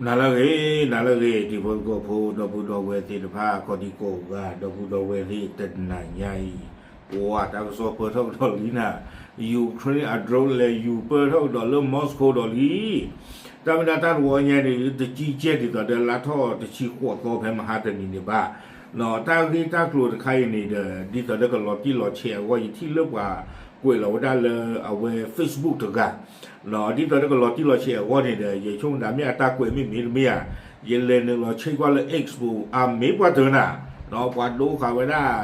နၤလၢအဂ့ၤ, နၤလၢအဂ့ၤ, တံၤဖိသကိးဖိ ဒီပုၢ်ဒီဝဲၢ်သ့ၣ်တဖၣ် ကိးဒံကိးဂၤ ဒီပုၢ်ဒီဝဲၢ်သ့ၣ်တနၤညါအံၤ, ပှၤတၢ်ကစီၣ်ပၢၢ်ထီၣ်ကဒီးလံနၤ, Ukraine အ drone လဲၤယူၤပၢၢ်ထီၣ်ကဒီးလၢ Moscow ဒီးလံ. တၢ်မ့ၢ်ဒၣ်တၢ်တဝီညါန့ၣ် တကံကဲဒ်သိးဒီးလါထီၣ်တဆံဃိးသီဖဲမဟါတနံၤန့ၣ်ဘၣ်. တၢ်ဂ့ၢ်တၢ်ကျိၤတခါအံၤန့ၣ်ဒီး ဒ်သိးဒီးကလီၤတံၢ်လီၤဆဲးအဂီၢ် ယထံၣ်လၢပှၤကွဲးလီၤဝဲဒၣ်လၢအဝဲ Facebook တဂၤ ဒ်သိးဒီးကလီၤတံၢ်လီၤဆဲးအဂီၢ်န့ၣ်ဒီး ယဆိကမိၣ်ဒၣ်မ့ၢ်အတၢ်ကွဲးမ့ၢ်မ့ၢ်တမ့ၢ်ဧါ, ယလဲၤနုာ်လီၤဆဲးကွၢ်လၢ X ပူၤ အမ့ၢ်ပှၤတဂၤနၤ, ပှၤဒိဃာ်ဝဲဒၣ်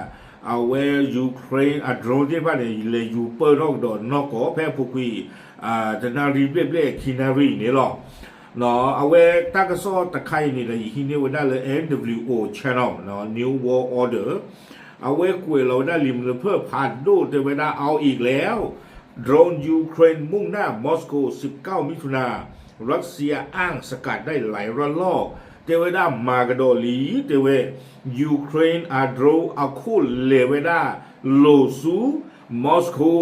အဝဲ Ukraine အ drone သ့ၣ်တဖၣ်န့ၣ် လဲၤယူၤပၢၢ်ထီၣ်ကဒီးနီၢ်ကီၢ်ဖဲအပူၤကွံာ် တနၣ်ရံၣ်ဘျဲၣ်ဘျဲၣ်ခံနၣ်ရံၣ်အံၤန့ၣ်လီၤ. အဝဲတၢ်ကစီၣ်တခါအံၤန့ၣ်ဒီး ယဟံးန့ၢ်ဝဲဒၣ်လၢ N W O channel, New World Order, အဝဲကွဲးလီၤဝဲဒၣ်လံာ်မနုၤဖၢၣ်ဖးဒိၣ်တဲဝဲဒၣ် เอาอีกแล้ว drone Ukraine มุ่งหน้า Moscow สิบเก้ามิถุนา รัสเซียอ้างสกัดได้หลายระลอก တဲဝဲဒၣ်မၤကဒီးလံ တဲဝဲ Ukraine အ drone အခိၣ်လဲၤဝဲဒၣ်လိၤဆူ Moscow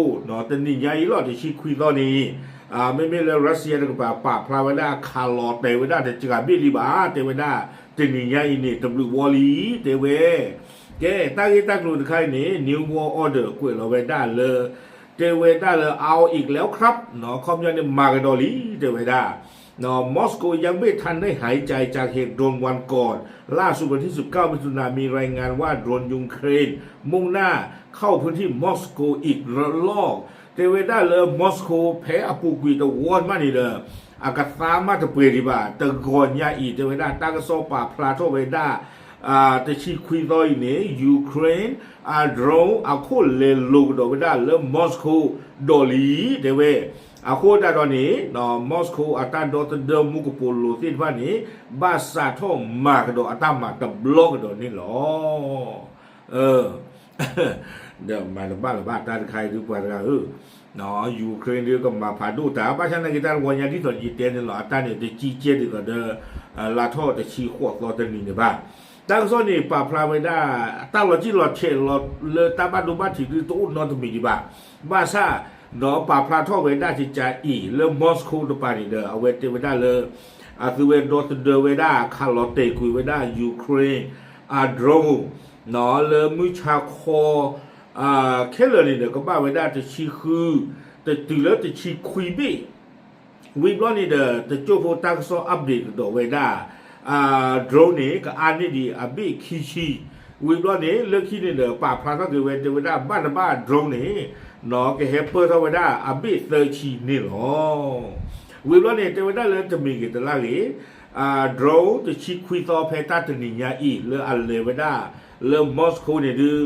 တနံၤညါအံၤလီၤ တဆံခွံသီန့ၣ် မ့မ့ၢ်လၢ Russia တကပၤ ပာ်ဖျါဝဲဒၣ်ခးလီၤတဲာ်ဝဲဒၣ်တစှၤဘ့ၣ်လံဘၣ် တဲဝဲဒၣ် တနံၤညါအံၤန့ၣ် တဘျုးဝီလံ တဲဝဲ. ကဲ တၢ်ဂ့ၢ်တၢ်ကျိၤတခါအံၤန့ၣ် New World Order ကွဲးလီၤဝဲဒၣ်လၢ တဲဝဲဒၣ်လၢ เอาอีกแล้วครับ ခီပညီန့ၣ် မၤကဒီးလံ တဲဝဲဒၣ် Moscow ยังไม่ทันได้หายใจจากเหตุโดรนวันก่อน ล่าสุดวันที่สิบเก้ามิถุนายนมีรายงานว่าโดรนยูเครนมุ่งหน้าเข้าพื้นที่มอสโกอีกระลอก တဲဝဲဒၣ်လၢ Moscow ဖဲအပူၤကွံာ်တဝီမးန့ၣ်ဒီး အကသါမးတပှဲၤဒံးဘၣ် တဂီၤညါအံၤ တဲဝဲဒၣ်တၢ်ကစီၣ်ပာ်ဖျါထီၣ်ဝဲဒၣ် တဆံခွံသီအံၤန့ၣ် Ukraine အ drone အခိၣ်လဲၤလိၤကဒီးဝဲဒၣ်လၢ Moscow ဒီးလံ တဲဝဲ. အဃိသတးဒီးန့ၣ် Moscow အတၢ်ဒီသဒၢမူကပိာ်လိၤသ့ၣ်တဖၣ်န့ၣ် ဘၣ်စးထီၣ်မၤကဒီးအတၢ်မၤတဘျီကဒီးန့ၣ်လီၤ. ဒီးမၤတဘၣ်လၢၤဘၣ်တၢ်တခါအံၤဒုးပှၤတဂၤဧၢ, Ukraine ဒုးကမၤဖးဒိၣ်တၢ် ဘၣ်ဆၣ်နာ်က့တၢ်တဝီညါဒ်သိးယတဲန့ၣ်လီၤ အတၢ်န့ၣ်တကံကဲဒ်သိးဒီး လါထီၣ်တဆံဃိးသီတနံၤန့ၣ်ဘၣ်. တၢ်ကစီၣ်န့ၣ် ပာ်ဖျါဝဲဒၣ် တၢ်လီၤတံၢ်လီၤဆဲးလီၤလၢတၢ်ဘၣ်ဒိဘၣ်ထံးဒုးတအိၣ်နီတမံၤဒံးဘၣ်. ဘၣ်ဆၣ် ဒီးပာ်ဖျါထီၣ်ဝဲဒၣ်ကကါအံၤလၢ Moscow တပၤန့ၣ်ဒီး အဝဲတဲဝဲဒၣ်လၢ အသုဝဲဒီသဒၢဝဲဒၣ် ခးလီၤတဲာ်ကွံာ်ဝဲဒၣ် Ukraine အ drone လၢမုၢ်ဆါခီ ခဲလၢာ်န့ၣ်ဒီး ကဘၣ်ဝဲဒၣ်တဆံဃု တတုၤလၢတဆံခွံဘ့ၣ် ဝံၤဘျီန့ၣ်ဒီး တကၠိၢ်ဖိတၢ်ကစီၣ် update ကဒီးဝဲဒၣ် drone န့ၣ် ကအါန့ၢ်ဒံးအဘ့ၣ်ခံဆံ ဝံၤဘျီန့ၣ် လၢခံန့ၣ်ဒီး ပာ်ဖျါထီၣ်က့ၤဝဲ တဲဝဲဒၣ်ဘၣ်တဘၣ် drone န့ၣ် ကဟဲပၢၢ်ထီၣ်ဝဲဒၣ်အဘ့ၣ်သၢဆံန့ၣ်လီၤ. ဝံၤဘျီန့ၣ် တဲဝဲဒၣ်လၢတမံၤဂ့ၤတလါဂ့ၤ drone တဆံခွံသီဖဲတၢ်တနံၤညါအံၤ လၢအလဲၤဝဲဒၣ်လၢ Moscow န့ၣ်ဒုး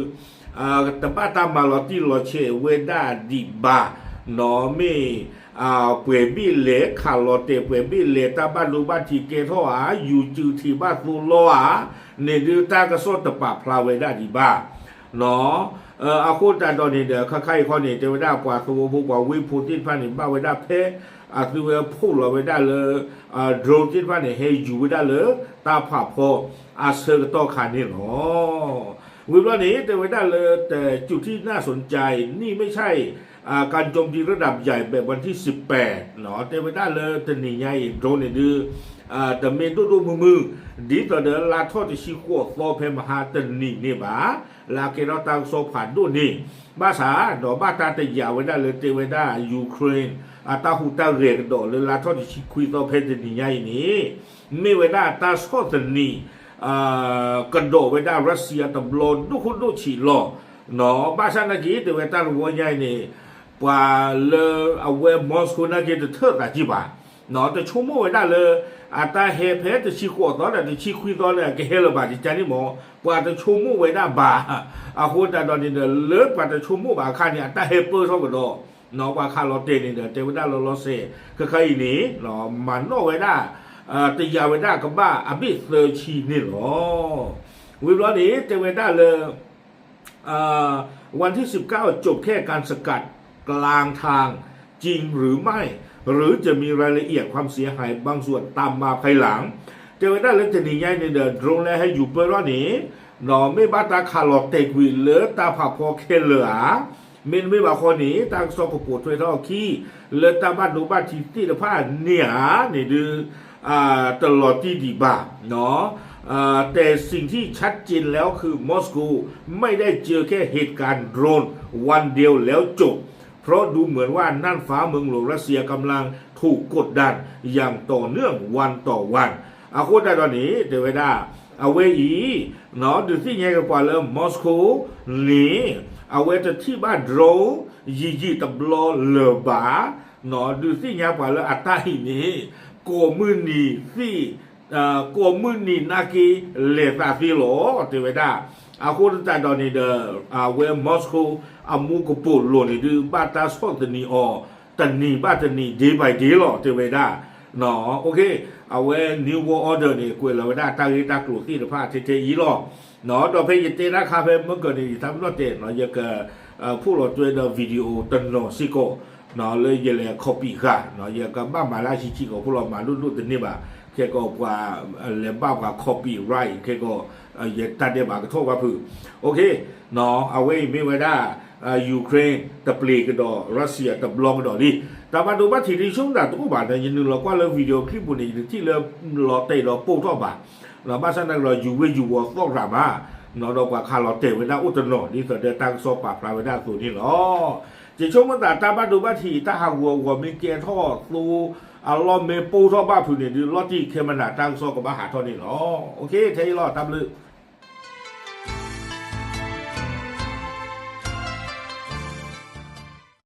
တဘၣ်တၢ်မၤလီၤတံၢ်လီၤဆဲးဝဲဒၣ်ဒံးဘၣ် နီၢ်မ့ၢ် ပှဲၤဘ့ၣ်လဲၤခးလီၤတဲာ် ပှဲၤဘ့ၣ်လဲၤတၢ်ဘၣ်ဒိဘၣ်ထံးကဲထီၣ်ဧါ ယူၤစုထံးဘၣ်သိလီၤဧါ န့ၣ်ဒုးတၢ်ကစီၣ်တပာ်ဖျါဝဲဒၣ်ဒံးဘၣ်. အဃိသတးဒီးန့ၣ်ဒီး ခါခါအံၤခီန့ၣ် တဲဝဲဒၣ်ပှၤသဝီဖိပှၤဝ့ၢ်ဖိသ့ၣ်တဖၣ်န့ၣ် ဘၣ်ဝဲဒၣ်ဖဲ အသုဝဲဖီၣ်လီၤဝဲဒၣ်လၢ drone သ့ၣ်တဖၣ်န့ၣ် ဟဲယူၤဝဲဒၣ်လၢတၢ်ဖးဖီအဆၢကတီၢ်ခါန့ၣ်လီၤ. ဝံၤဘျီန့ၣ် တဲဝဲဒၣ်လၢ จุดที่น่าสนใจ นี่ไม่ใช่ การโจมตีระดับใหญ่แบบวันที่สิบแปด တဲဝဲဒၣ်လၢတနံၤညါအံၤ drone န့ၣ်ဒုး တမ့ၢ်ဒိၣ်ဒိၣ်မုၢ်မုၢ် ဒ်သိးဒီးလါထီၣ်တဆံဃိးသီဖဲမဟါတနံၤန့ၣ်ဘၣ် လၢအကဲထီၣ်တၢ်ကစီၣ်ဖးဒိၣ်န့ၣ် ဘၣ်ဆၣ်ဒီးဘၣ်တၢ်တယာ်ဝဲဒၣ်လၢတဲဝဲဒၣ် Ukraine အတၢ်ဟူးတၢ်ဂဲၤကဒီးလၢလါထီၣ်တဆံခွံသီဖဲတနံၤညါအံၤန့ၣ် မ့ၢ်ဝဲဒၣ်တၢ်ဆီၣ်သနံး ကဒီးဝဲဒၣ် Russia တဘျီဒိၣ်ခိၣ်ဒိၣ်ဆံးလီၤ. ဘၣ်ဆၣ်နာ်က့ တဲဝဲတၢ်တဝီညါအံၤန့ၣ် ပှၤလၢအဝဲ Moscow နာ်က့တထၢၣ်သးကံၢ်ဘၣ် တဆိကမိၣ်ဝဲဒၣ်လၢ အတၢ်ဟဲဖဲတဆံဃိးသီဒီးတဆံခွံသီန့ၣ် ကဟဲလၢၤဘၣ်တကါန့ၣ်မ့ၢ် ပှၤတဆိကမိၣ်ဝဲဒၣ်ဘၣ်. အဃိသတးဒီးန့ၣ်ဒီး လၢပှၤတဆိကမိၣ်ဘၣ်အခါန့ၣ် အတၢ်ဟဲပၢၢ်ထီၣ်ကဒီး ပှၤခးလီၤတဲာ်န့ၣ်ဒီး တဲဝဲဒၣ်လီၤလီၤဆဲး ခဲခါအံၤန့ၣ် မၤနီၣ်ဝဲဒၣ် တယာ်ဝဲဒၣ်ကဘၣ်အဘ့ၣ်သၢဆံန့ၣ်လီၤ. ဝံၤဘျီန့ၣ် တဲဝဲဒၣ်လၢ วันที่สิบเก้า จบแค่การสกัดกลางทางจริงหรือไม่ หรือจะมีรายละเอียดความเสียหายบางส่วนตามมาภายหลัง တဲဝဲဒၣ်လၢတနံၤညါအံၤန့ၣ်ဒီး drone လၢဟဲယူၤပၢၢ်ထီၣ်န့ၣ် မ့ၢ်ဘၣ်တၢ်ခးလီၤတဲာ်ကွံာ်လၢတၢ်ဖးဖီခဲလၢာ်ဧါ, မ့တမ့ၢ်ဘၣ်ဃီန့ၣ် တၢ်ကစီၣ်ကပိာ်ထွဲထီၣ်အခံ လၢတၢ်ဘၣ်ဒိဘၣ်ထံးသ့ၣ်တဖၣ်န့ၣ်ဧါန့ၣ်ဒုး อ่าตลอดที่ดีบ้าเนาะ แต่สิ่งที่ชัดเจนแล้วคือมอสโกไม่ได้เจอแค่เหตุการณ์โดรนวันเดียวแล้วจบ เพราะดูเหมือนว่าน่านฟ้าเมืองหลวงรัสเซียกำลังถูกกดดันอย่างต่อเนื่องวันต่อวัน အဃိသတးဒီးန့ၣ် တဲဝဲဒၣ် အဝဲအံၤ ဒုးသ့ၣ်ညါက့ၤပှၤလၢ Moscow န့ၣ် အဝဲတထံၣ်ဘၣ် drone ယံာ်ယံာ်တဘျီလၢၤဘၣ် ဒုးသ့ၣ်ညါပှၤလၢအတၢ်အံၤန့ၣ် ကိးမုၢ်နံၤသ့ၣ် ကိးမုၢ်နံၤနာ်က့လဲၤသးသ့လီၤ တဲဝဲဒၣ်. အဃိသတးဒီးန့ၣ်ဒီး အဝဲ Moscow အမူကပိာ်လိၤန့ၣ်ဒုး ဘၣ်တၢ်ဆီၣ်သနံးအီၤ တနံၤဘၣ်တနံၤ day by day လီၤ တဲဝဲဒၣ်. အဝဲ New World Order န့ၣ် ကွဲးလီၤဝဲဒၣ်တၢ်ဂ့ၢ်တၢ်ကျိၤသ့ၣ်တဖၣ်ထဲထဲအံၤလီၤ. ဒီးဖဲယတဲတၢ်ခါဖဲမုၢ်ကၢၤန့ၣ် ယသးပ့ၤနီၣ်တဲာ် ယက ဖှိၣ်လီၤတွဲဒီး video တနီၤစ့ၢ်ကီး လၢယလဲၤ copy ဃာ် ယကဘၣ်မၤလၢဟံးဆံးကီး ဖှိၣ်လီၤမၤလိၣ်ဒိၣ်တန့ၢ်ဘၣ် ခဲကီးပှၤ လဲၤဘၣ်ပှၤ copyright ခဲကီး ယတၢ်ဒဲးဘးကထီၣ်ဘၣ်ဖုး အဝဲအံၤမ့ၢ်ဝဲဒၣ် Ukraine တပျ့ၤကဒီး Russia တဘျီကဒီးလံ. တၢ်ဘၣ်ဒိဘၣ်ထံးဒ်ဆိကမိၣ်သးတအိၣ်ဘၣ်ဒီး ယနုာ်လီၤကွၢ်လၢ video clip ပူၤန့ၣ် ယတထံၣ်လၢလီၤတဲာ်ဒီးပိၢ်ထီၣ်ဘၣ် ဘၣ်ဆၣ်သနာ်က့ဒီး ယူၤဝ့ယူၤဝီၤသီၣ်ရၤမး ဒီးပှၤခးလီၤတဲာ်ဝဲဒၣ်အိၣ်တနီၤ ဒ်သိးဒီးတၢ်ကစီၣ်ပာ်ဖျါဝဲဒၣ်အသိးန့ၣ်လီၤ. ယဆိကမိၣ်သးတၢ်ဘၣ်ဒိဘၣ်ထံး တၢ်ဟးဂူာ်အဂီၢ်မ့ၢ်ကဲထီၣ်သိ အလီၢ်မ့ၢ်ပိၢ်ထီၣ်ဘၣ်ဖုးန့ၣ်ဒုး လီၤတံၢ်ခဲမနၤတၢ်ကစီၣ်ကဘၣ်ဟးထီၣ်န့ၣ်လီၤ. ထဲအံၤလီၤ တၢ်ဘျုး